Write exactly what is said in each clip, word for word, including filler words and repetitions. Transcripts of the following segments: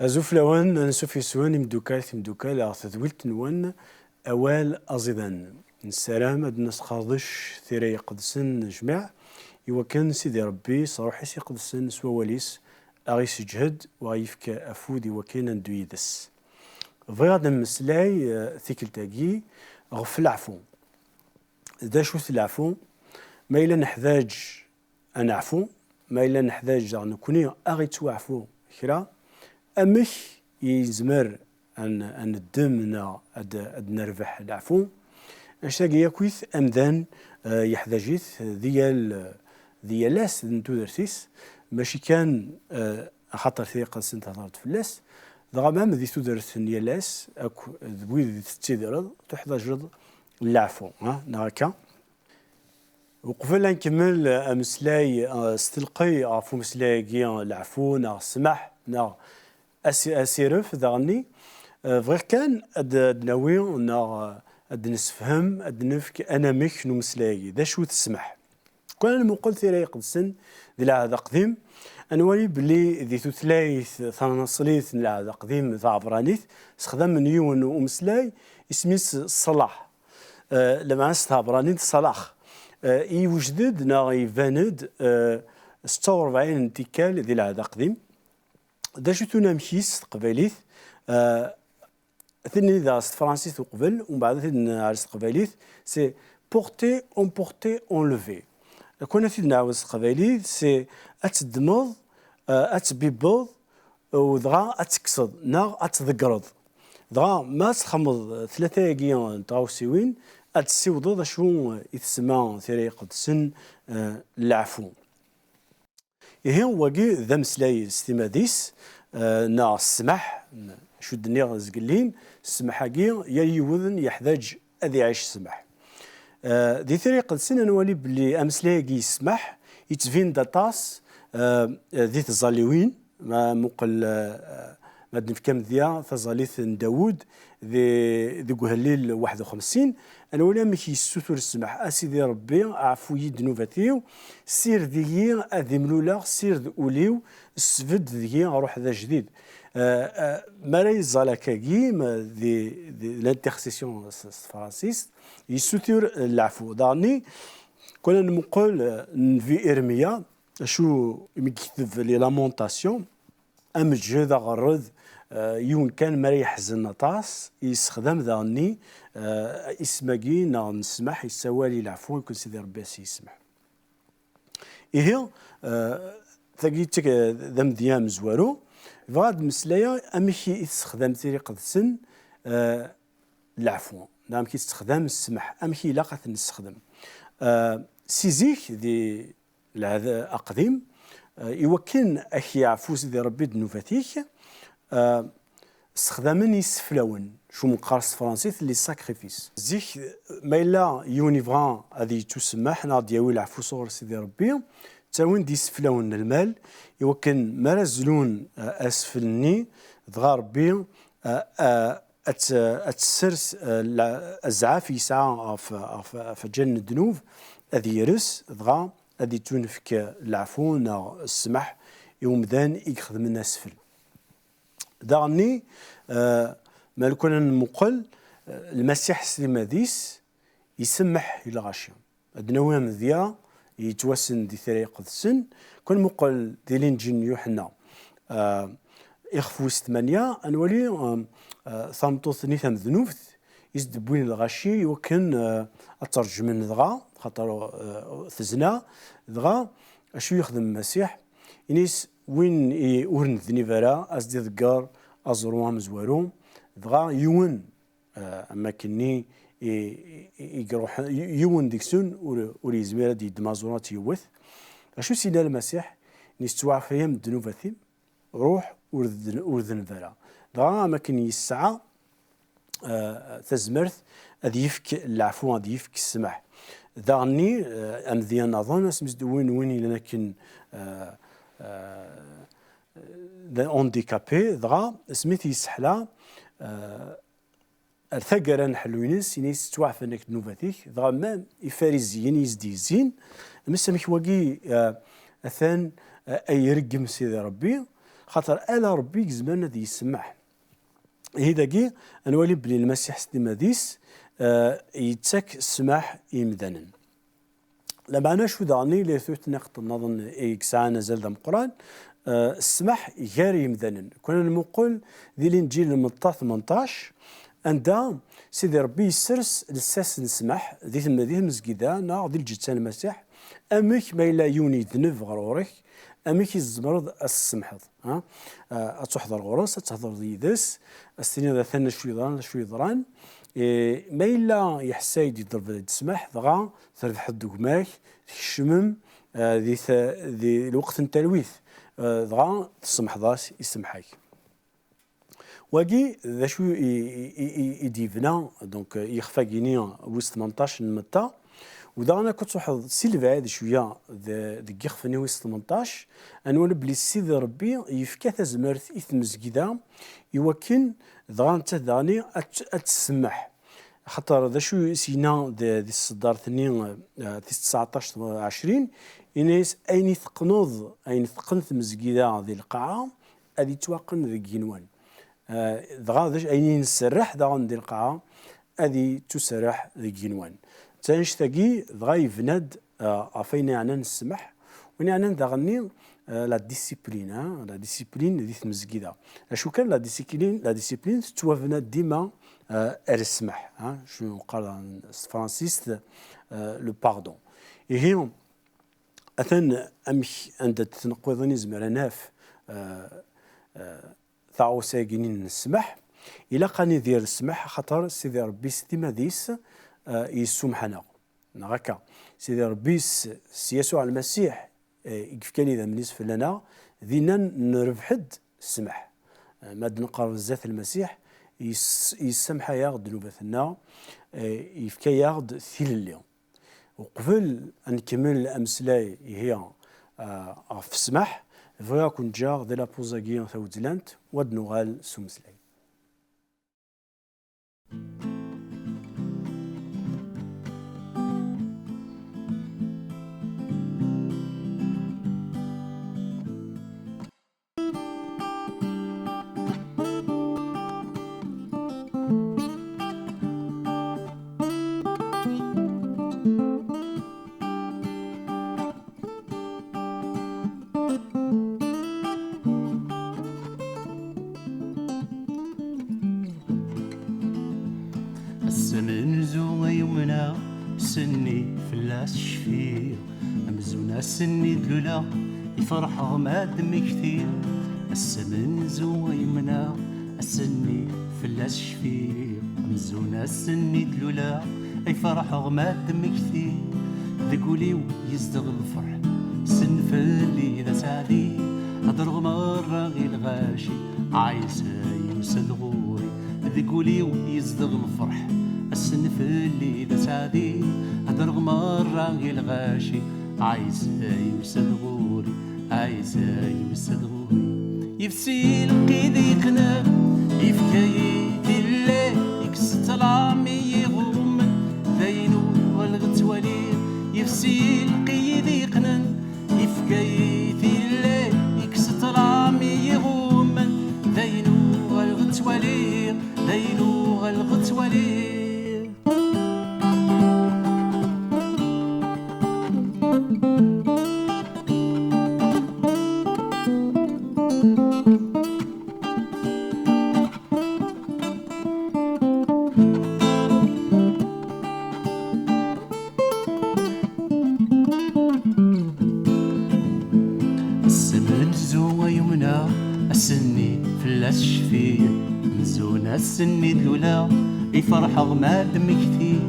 Azul fell-awen, ansuf yes-wen, imeddukal, timeddukal, ɣer tedwilt-nwen, awal aẓidan. Nessaram ad nesqerdec tira iqedsen jmiɛ, iwakken Sidi Ṛebbi s ṛṛuḥ-is iqedsen s wawal-is a ɣ-iseǧhed u a ɣ-yefk afud iwakken ad neddu yid-s. Bɣiɣ ad nemmeslay, eh, tikkelt-agi ɣef leɛfu. D acu-t leɛfu? Ma yella neḥdaǧ ad neɛfu, ma yella neḥdaǧ daɣ nekkni a ɣ-ittwaɛfu kra, amek i nezmer ad n-, ad neddem neɣ ad, ad nerbeḥ leɛfu? Annect-agi yakk-it amdan, eh, yeḥdaǧ-it di yal, di yal ass n tudert-is, mačči kan, eh, axaṭer Tira Iqedsen tehder-d fell-as, dɣa mam di tudert n yal ass akk d wid i tettidireḍ, tuḥdaǧeḍ leɛfu, ha, neɣ akka? Uqbel ad nkemmel ameslay, eh, s telqey ɣef umeslay-agi, leɛfu neɣ ssmaḥ neɣ asi-, asiref daɣenni, eh, bɣiɣ kan ad, ad d-nawi neɣ, eh, ad d-nessefhem, ad d-nefk anamek n umeslay-agi. D acu-t ssmaḥ? Kwan ad nmuqel Tira Iqedsen di Lɛehd Aqdim, ad nwali belli di tutlayt tanaṣlit n Lɛehd Aqdim taɛebranit, sexdamen yiwen umeslay isem-is ṣṣalaḥ. Eh, lameɛna s tɛebranit ṣalaḥ. Eh, iwjed-d neɣ iban-d, eh, setta u ṛebɛin n tikkal di Lɛehd Aqdim. D acu-t unamek-is s teqbaylit? Eh, ad t-id-nini daɣ s tefransist uqbel, umbeɛd ad t-id-nɛawed s teqbaylit, c'est porter, emporter, enlever. Kwan ad t-id-nɛawed s teqbaylit, c'est ad teddmeḍ, eh, ad tbibbeḍ, u dɣa ad tekkseḍ neɣ ad tḍeggreḍ. Dɣa ma ad txedmeḍ tlata-agi n tɣawsiwin, ad tessiwḍeḍ acu i tsemma Tira Iqedsen, eh, leɛfu. Ihi, wagi d ameslay s timad-is, eh, neɣ ssmaḥ, acu d-nniɣ zgellin, ssmaḥ-agi, yal yiwen yeḥdaǧ ad iɛic ssmaḥ. Eh, di Tira Iqedsen, ad nwali belli ameslay-agi yessmaḥ, yettbin-d aṭas, eh, di tẓalliwin, ma muqel, eh, ma d-nefk amedya, taẓallit n Dawud, di, deg uhellil waḥed u xemsin, ad nwali amek yessutur ssmaḥ: "A Sidi Ṛebbi, ɛfu-yi ddnubat-iw, sired-iyi ad imluleɣ, sired ul-iw, sbedd deg-i ṛuḥ d ajdid." Eh, eh, mi ara yeẓẓal akkagi, ma di, di l'intercession s, s tefransist, yessutur leɛfu. Daɣenni, kwan ad nmuqel, eh, nnbi Irmya, acu imi yekteb Les Lamentations, ameǧhed, aɣerred, eh, yiwen kan mi ara yeḥzen aṭas, yessexdam daɣenni, eh, isem-agi neɣ n ssmaḥ, yessawal i leɛfu, iwakken Sidi Ṛebbi a s-yesmeḥ. Ihi, eh, tagi d tak-, d amedya amezwaru. Bɣiɣ ad mmeslayeɣ amek i, i tessexdam Tira Iqedsen, eh, leɛfu, neɣ amek i tessexdam ssmaḥ, amek i ilaq ad t-nessexdem. Eh, si zik, di Lɛehd Aqdim, eh, iwakken ad k-yeɛfu Sidi Ṛebbi ddnubat-ik, eh, ssexdamen iseflawen, acu meqqar s tefransist, les sacrifices. Zik, ma yella yiwen yebɣa ad yettusemmeḥ neɣ ad d-yawi leɛfu sɣur Sidi Ṛebbi, ttawin-d iseflawen n lmal, iwakken mi ara zlun, eh, asfel-nni, dɣa Ṛebbi, eh, eh, ad tt-, ad tessers, eh, la-, azɛaf yesɛa ɣef, ɣef, ɣef lǧal n ddnub, ad yers, dɣa ad ittunefk leɛfu neɣ ssmaḥ i umdan i ixedmen asfel. Daɣenni, eh, ma lukan ad nmuqel, eh, Lmasiḥ s timmad-is isemmeḥ i lɣaci. Ad d-nawi amedya yettwassen di Tira Iqedsen, kan muqel di Linǧil n Yuḥenna, eh, ixef wis tmanya, ad nwali, eh, eh, tameṭṭut-nni tamednubt, i s-d-wwin lɣaci iwakken, eh, ad tt-ṛejmen dɣa, xaṭer, eh, tezna, dɣa acu yexdem Lmasiḥ? Ini-s, win i ur nednib ara, a s-d-iḍegger aẓru amezwaru, dɣa yiwen, eh, am wakken-nni i, i, i iruḥ, y-, yiwen deg-sen ur, ur yezmir ad yeddem aẓru ad t-yewwet. Acu s-yenna Lmasiḥ? Ini-s, ttwaɛfayem ddnubat-im, ruḥ, ur d-, ur denb ara. Dɣa am wakken yesɛa, eh, tazmert ad yefk leɛfu, ad yefk ssmaḥ. Daɣenni, eh, amedya nniḍen, asmi s-d-wwin win yellan akken, eh, eh, d handicapé, dɣa asmi t-yesseḥla, eh, ar taggara n ḥellu-ines, ini-s ttwaɛfan-ak ddnubat-ik, dɣa ma ifariziyen i s-d-yezzin, amek wagi, eh, atan, eh, ay ireggem Sidi Ṛebbi, Xaṭer ala Ṛebbi i izemren ad yessemmeḥ. Ihi dagi, ad nwali belli Lmasiḥ s timmad-is, eh, yettak ssmaḥ i yimdanen. Lameɛna acu daɣen i la tutniqt nniḍen i yesɛan azal d ameqqran, eh, ssmaḥ gar yimdanen. Kuna nmuqel di Linǧil n Meṭṭa tmenṭac, anda Sidi Ṛebbi yessers lsas n ssmaḥ di tm-, di tmezgida neɣ di lǧetta n Lmasiḥ, amek ma yella yiwen yedneb ɣer ɣur-k, amek i tzemreḍ ad s-tsemḥeḍ? Ha? Ah, ad tuḥḍer ɣur-s, ad tehḍreḍ yid-s, ad s-tiniḍ atan acu yeḍran, acu yeḍran. Eh, ma yella yeḥsa-d, yeḍleb-d ssmaḥ, dɣa trebḥeḍ-d gma-k, tkecmem, ah, di ta-, di lweqt n talwit, ah, dɣa tsemḥeḍ-as, isemḥ-ak. Wagi d acu i, i, i, i, i d-yebna, donc, yixef-agi-ni wis tmenṭac n Metta. U daɣen, akk ad truḥeḍ si lebɛid cwiya de-, deg yixef-nni wis tmenṭac, ad nwali belli Sidi Ṛebbi yefka tazmert i tmezgida i wakken dɣa nettat daɣen ad t-, ad tsemmeḥ. Axaṭer d acu i s-yenna d-, di tseddart-nni, eh, tis tesɛeṭṭac ɛecrin, yenna-yas: "Ayen i teqqneḍ, ayen teqqen tmezgida di lqaɛa, ad yettwaqqen deg yigenwan. Eh, dɣa d acu, ayen i nserreḥ daɣen di lqaɛa, ad yettuserreḥ deg yigenwan." D tanect-agi, dɣa yebna-d, eh, ɣef wayen yeɛnan ssmaḥ, wayen yeɛnan daɣenni, eh, la discipline, hein, la discipline di tmezgida. Acu kan, la discipline, la discipline tettwabna dima, eh, ar ssmaḥ, hein, acu neqqar s tefransist, eh, le pardon. Ihi, atan amek anda d-tneqqiḍin i nezmer ad naf, eh, eh, taɣawsa-agi-nni n ssmaḥ, ilaq ad nidir ssmaḥ, axaṭer Sidi Ṛebbi s timmad-is, eh, yessumeḥ-aneɣ. Neɣ akka, Sidi Ṛebbi s, s Yasuɛ Lmasiḥ, eh, i yefkan idammen-is fell-aneɣ, dinna nerbeḥ-d ssmaḥ. Eh, ma d-nqerreb zdat Lmasiḥ, yes-, yessamḥ-aɣ-d ddnubat-nneɣ, eh, yefka-yaɣ-d tilelli. Uqbel ad nkemmel ameslay ihi, ah, ɣef ssmaḥ, bɣiɣ ad ken-ǧǧeɣ di la pause-agi tawezzlant, u ad nuɣal s umeslay. Ass amenzu ay umneɣ, ass-nni fell-as cfiɣ. Amzun ass-nni d-luleɣ, i ferḥeɣ ma d-mmektiɣ. Ass amenzu ay umneɣ, ass-nni fell-as cfiɣ. Amzun ass-nni d-luleɣ, ay ferḥeɣ ma d-mmektiɣ. Deg ul-iw yezdeɣ lferḥ, ssen fell-i d aseɛdi. Hedreɣ merra i lɣaci, Ɛisa yusa-d ɣur-i. Deg ul-iw yezdeɣ lferḥ, assen fell-i d aseɛdi. Hedreɣ merra i lɣaci, Ɛisa yusa-d ɣur-i, Ɛisa yusa-d ɣur-i. Yefsi lqid yeqnen, yefka-yi-d illi, yekkes ṭṭlam i yiɣummen, d ayen uɣaleɣ ttwaliɣ. Yefsi lqid yeqnen, yefka-yi-d illi, yekkes ṭṭlam i yiɣummen, d ayen uɣaleɣ ttwaliɣ, d ayen uɣaleɣ ttwaliɣ. Ass amenzu ay umneɣ, ass-nni fell-as cfiɣ. Amzun ass-nni d-luleɣ, i ferḥeɣ ma d-mmektiɣ.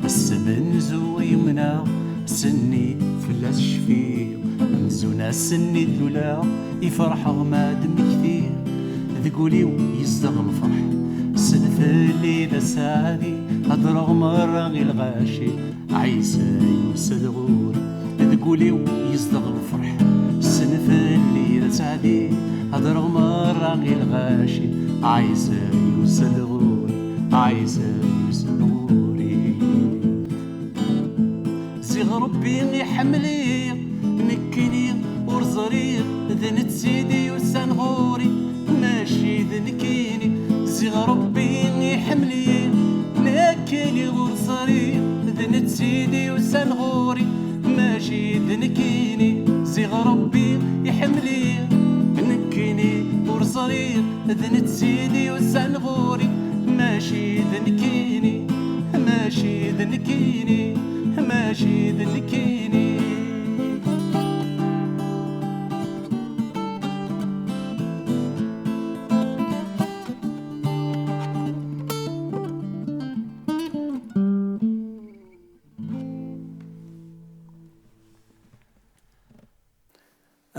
Ass amenzu ay umneɣ, ass-nni fell-as cfiɣ. Amzun ass-nni d-luleɣ, i ferḥeɣ ma d-mmektiɣ. Deg ul-iw yezdeɣ lferḥ, ssen fell-i d aseɛdi. Hedreɣ merra i lɣaci, Ɛisa yusa-d ɣur-i. Deg ul-iw yezdeɣ lferḥ, ssen fell-i d aseɛdi. Hedreɣ merra i lɣaci, Ɛisa yusa-d ɣur-i, Ɛisa yusa-d ɣur-i. Ziɣ Ṛebbi iḥemmel-iyi, nekkini Ur ẓriɣ d netta i d-yusan ɣur-i, mačči d nekkini. Ziɣ Ṛebbi iḥemmel-iyi, nekkini ur ẓriɣ d netta i d-yusan ɣur-i, mačči d nekkini. Ziɣ Ṛebbi iḥemmel-iyi, nekkini ur ẓriɣ d netta i d-yusan ɣur-i, mačči d nekkini, mačči d nekkini, mačči d nekkini.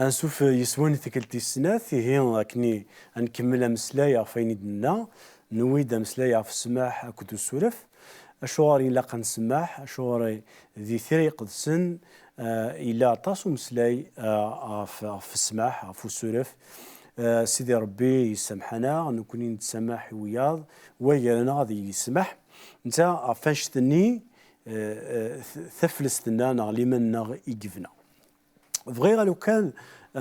Ansuf yes-wen i tikkelt tis snat, ihi akken i, ad nkemmel ameslay ɣef wayen i d-nenna, newwi-d ameslay ɣef ssmaḥ akked usuref. Acuɣer ilaq ad nsemmeḥ? Acuɣer di Tira Iqedsen, eh, yella aṭas umeslay, eh, ɣef, ɣef ssmaḥ, ɣef usuref? Eh, Sidi Ṛebbi yessamḥ-aneɣ, nekkni nettsamaḥ i wiyaḍ, waggar-aneɣ ad yili ssmaḥ. Netta ɣef annect-nni, eh, eh, t-, taflest-nneɣ neɣ liman-nneɣ i yebna. Bɣiɣ a lukan, eh,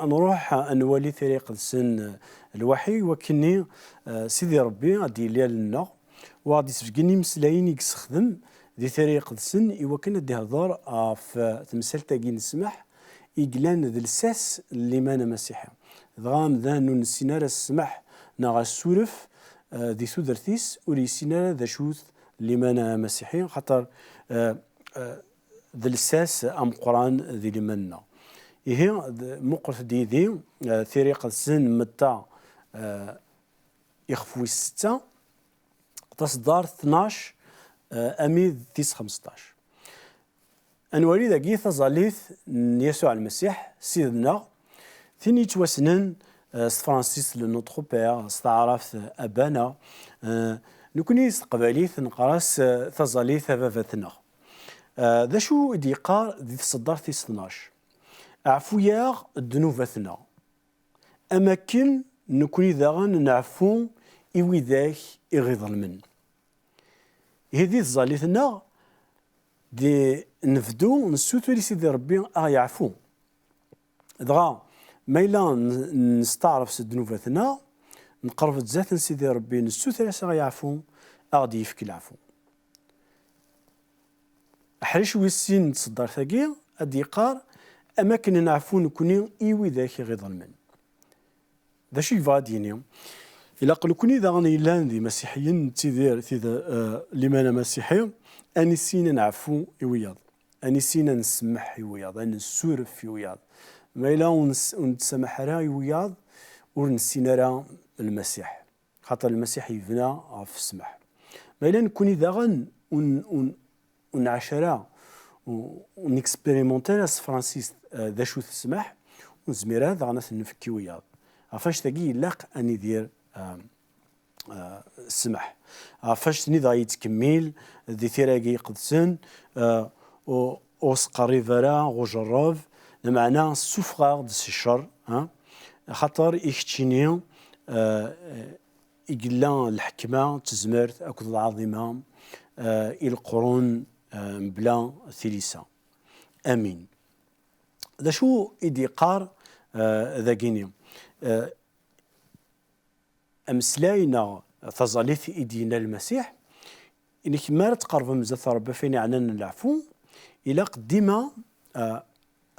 ad nruḥ ad nwali Tira Iqedsen, eh, lwaḥi, iwakken-nni, eh, Sidi Ṛebbi ad d-yili allen-nneɣ, u ad d-isbeggen imeslayen i yessexdem di Tira Iqedsen, iwakken ad d-ihder ɣef, eh, temsalt-agi n ssmaḥ i yellan d lsas n liman amasiḥi. Dɣa amdan ur nessin ara ssmaḥ neɣ asuref, eh, di tudert-is, ur yessin ara d acu-t liman amasiḥi, xaṭer, eh, eh, d lsas ameqqran di liman-nneɣ. Ihi, d-, muqlet-d yid-i, eh, Tira Iqedsen, metta, eh, ixef wis setta, taṣeddart tnac, eh, ami d tis xmesṭac. Ad nwali dagi taẓallit n Yasuɛ Lmasiḥ, Ssid-nneɣ, tin yettwassnen, eh, s tefransist le Notre Père, s taɛrabt Abana. Eh, nekkni s teqbaylit neqqar-as, eh, taẓallit a baba-tneɣ. Eh, d acu i d-yeqqar di tseddart tis tnac? Ɛfu-yaɣ ddnubat-nneɣ, am akken nekkni daɣen neɛfu i widak i ɣ-iḍelmen. Ihi di tẓallit-nneɣ, di, nebdu nessutur i Sidi Ṛebbi a ɣ-yeɛfu. Dɣa, ma yella n-, nesteɛṛef s ddnubat-nneɣ, nqerreb-d zdat n Sidi Ṛebbi, nessuter-as a ɣ-yeɛfu, a ɣ-d-yefk leɛfu. Aḥric wis sin n tseddart-agi, ad d-yeqqar, am akken neɛfu nekkni i widak i ɣ-iḍelmen. D acu i yebɣa ad d-yini? Ilaq nekkni daɣen yellan d imasiḥiyen, nettidir tid, eh, liman amasiḥi, ad nissin ad neɛfu i wiyaḍ, ad nissin ad nsemmeḥ i wiyaḍ, ad nessuref i wiyaḍ. Ma yella ur nes-, ur nettsamaḥ ara i wiyaḍ, ur nessin ara Lmasiḥ. Xaṭer Lmasiḥ yebna ɣef ssmaḥ. Ma yella nekkni daɣen ur n-, ur n-, ur nɛac ara, ur, ur nexpérimente ara s tefransist, eh, d acu-t ssmaḥ, ur nezmir ara daɣen ad t-nefk i wiyaḍ. Ɣef annect-agi ilaq ad nidir, eh, eh, ssmaḥ. Ɣef annect-nni dɣa yettkemmil di tira-agi iqedsen, eh, ur, ur sqerrib ara, ur jerreb, lameɛna ssufeɣ-aɣ-d si ccer, ha? Axaṭer i keččini, eh, i yella lḥekma, d tezmert akked lɛaḍima, eh, i leqrun, eh, mebla tilisa. Amin. D acu i d-yeqqar, eh, dagini? Eh, ameslay neɣ taẓallit i d-yenna Lmasiḥ, inek mi ara tqerrbem zdat Ṛebbi ɣef wayen yeɛnan leɛfu, ilaq dima, eh,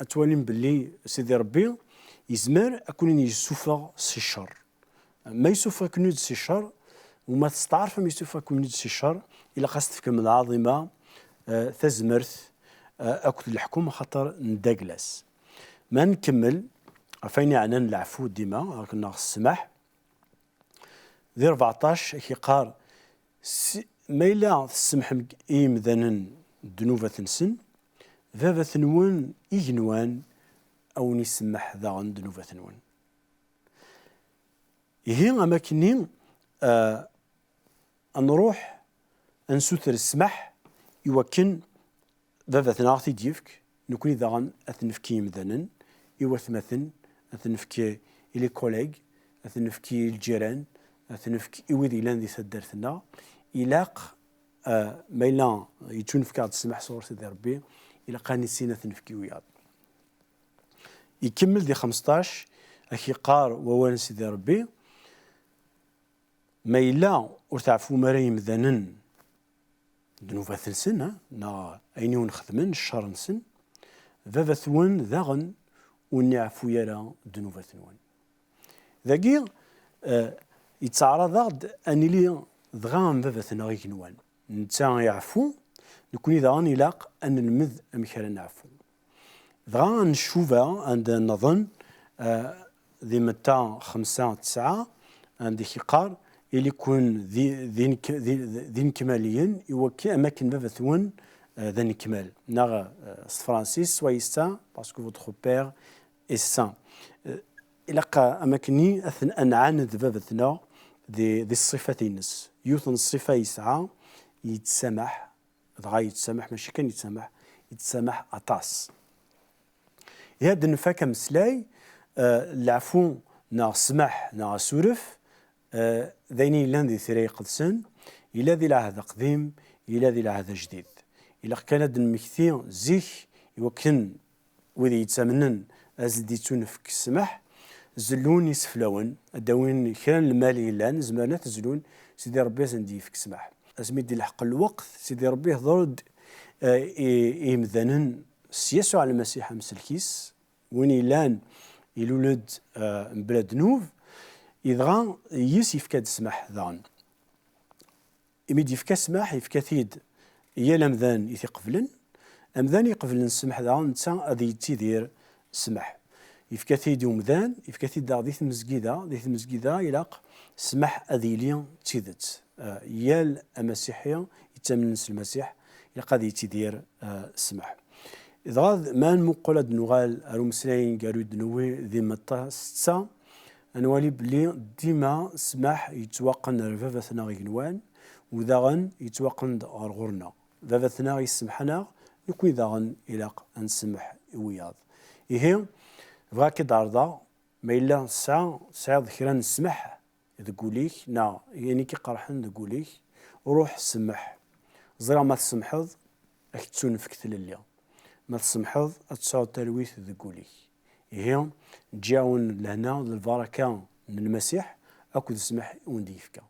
ad twalim belli Sidi Ṛebbi yezmer ad ken-yessufeɣ si ccer. Ma yessufeɣ-iken-id si ccer, u ma testeɛṛfem yessufeɣ-iken-id si ccer, ilaq ad s-tefkem lɛaḍima, eh, tazmert, eh, akked leḥkem, axaṭer nedda deg-s. Ma nkemmel ɣef wayen yeɛnan leɛfu dima, neɣ ssmaḥ, di rbeɛṭac, ak-iqqar, s-, ma yella tsemḥem i yimdanen ddnubat-nsen, Baba-tnwen igenwan a wen-isemmeḥ daɣen ddnubat-nwen. Ihi, am akken-nni, eh, ad nruḥ ad nsuter ssmaḥ i wakken Baba-tneɣ a ɣ-t-id-yefk, nekkni daɣen ad t-nefk i yimdanen, i watmaten, ad t-nefk i les collègues, ad t-nefk i lǧiran, ad t-nefk i wid yellan di taddart-nneɣ. Ilaq, eh, ma yella yettunefk-aɣ-d ssmaḥ sɣur Sidi Ṛebbi, ilaq ad nissin ad t-nefk i wiyaḍ. Ikemmel di xmesṭac, ak-iqqar wawal n Sidi Ṛebbi: "Ma yella ur tɛefum ara i yimdanen ddnubat-nsen, ha, neɣ ayen i wen-xedmen, ccer-nsen, Baba-twen daɣen ur n-iɛeffu ara ddnubat-nwen." Dagi, eh, yettɛaraḍ-aɣ-d ad nili dɣa am Baba-tneɣ igenwan. Netta iɛeffu, nekkni daɣen ilaq ad nelmed amek ara neɛfu. Dɣa ad ncuba anda nniḍen, eh, di Metta xemsa tesɛa, anda i k-iqqar: "Ili-ken d, d, d inekmaliyen, iwakken am akken Baba-twen, eh, d anekmal." Neɣ, eh, s tefransist: "Soyez saints, parce que votre Père est saint." Eh, ilaq, eh, am akken ad ten-, ad nɛaned Baba-tneɣ di, di ṣṣifat-ines. Yiwet n ṣṣifa yesɛa, yettsamaḥ, dɣa yettsamaḥ, mačči kan yettsamaḥ, yettsamaḥ aṭas. Ihi ad nfak ameslay, eh, leɛfu neɣ ssmaḥ neɣ asuref, eh, d ayen yellan di Tira Iqedsen, yella di Lɛehd Aqdim, yella di Lɛehd Ajdid. Ilaq kan ad d-nmekti zik, iwakken wid yettamnen ad s-d-ittunefk ssmaḥ, zellun iseflawen, ad d-awin kra n lmal yellan, zemren ad t-zlun, Sidi Ṛebbi ad sen-d-yefk ssmaḥ. Asmi d-ilḥeq lweqt, Sidi Ṛebbi ihḍer-d, eh, i, i yimdanen s Yasuɛ Lmasiḥ amsellek-is, win yellan ilul-d, eh, mebla ddnub, idɣa yis yefka-d ssmaḥ daɣen. Imi d-yefka ssmaḥ, yefka-t-id i yal amdan i t-iqeblen. Amdan iqeblen ssmaḥ daɣen, netta ad yettidir ssmaḥ. Yefka-t-id i umdan, yefka-t-id daɣ di tmezgida. Di tmezgida ilaq ssmaḥ ad yili d tidet. Eh, yal amasiḥi yettamnen s Lmasiḥ, ilaq ad yettidir, eh, ssmaḥ. Dɣa d-, ma nmuqel ad nuɣal ar umeslay n Garu d-newwi di Metta setta, ad nwali belli dima ssmaḥ yettwaqqen ar Baba-tneɣ igenwan, u daɣen yettwaqqen-d ɣer ɣur-neɣ. Baba-tneɣ yessemḥ-aneɣ, nekkni daɣen ilaq ad nsemmeḥ i wiyaḍ. Ihi, bɣiɣ ad k-id-ɛerḍeɣ, ma yella tesɛa, tesɛiḍ kra n ssmaḥ deg wul-ik, neɣ ayen i k-iqerḥen deg wul-ik, ruḥ semmeḥ. Ẓriɣ ma tsemḥeḍ, ad k-tettunefk tlelli. Ma tsemḥeḍ, ad tesɛuḍ talwit deg wul-ik. Ihi, ǧǧiɣ-awen lehna d lbaraka n Lmasiḥ akked ssmaḥ i wen-d-yefka.